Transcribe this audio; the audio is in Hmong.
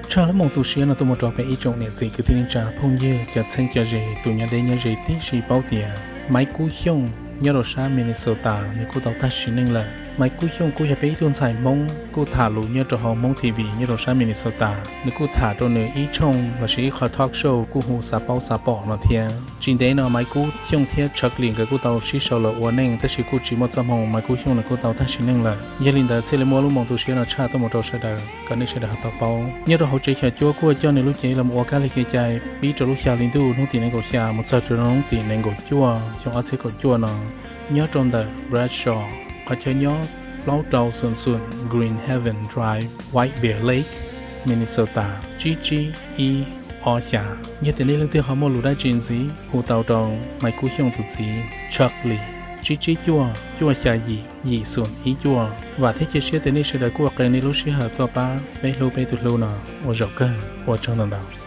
Tshaj lub moos tu siab no tuaj mus rau peb ib tsoom niam txiv kwv tij neej tsa phooj ywg cov txheeb cov ze, tus nyob deb nyob ze tib si paub tias Maiv Kub Xyooj nyob rau sab Minnesota nws kuj tau tag sim neej lawm. Maiv Kub Xyooj kuj yog peb ib tug ntxhais Hmoob kuj tham lus nyob rau hauv Hmoob T V nyob rau sab Minnesota, nws kuj tham rau nws ib tshooj lossis ib qho talk show kuj hu Xav Paub Xav Pom no thiab. Tsis ntev no Maiv Kub Xyooj thiab Chuck Lee nkawd kuj tau sib sau los ua neej, tab sis kuj tsis muaj txoj hmoo, Maiv Kub Xyooj nws kuj tau tag sim neej lawm. Yog li ntawd thiaj li muab lub moos tu siab no tshaj tuaj mus rau sawv daws kom nej sawv daws ho tau paub. Nyob rau hauv tsev xyom cuab kuj coj nws lub cev los ua kab li kev cai pib rau lub xya hli ntuj hnub tim nees nkaum xya mus txog rau hnub tim nees nkaum cuaj xyoo ob txhiab kaum cuaj no, nyob rau ntawm Bradshaw, qhov chaw nyob plaub rau xoom xoom Green Haven Drive, White Bear Lake, Minnesota tsib tsib ib ob xya. Yog tias nej leej twg ho muaj lus dab tsi ntxiv hu tau rau Maiv Kub Xyooj tus txiv Chuck Lee, tsib tsib cuaj cuaj xya yim yim xoom ib cuaj. Vam thiab cia siab tias nej sawv daws kuj ua qee nej lub sij hawm tuaj pab peb hlub peb tus hlub no. Ua zaum kawg, ua tsaug ntau ntau.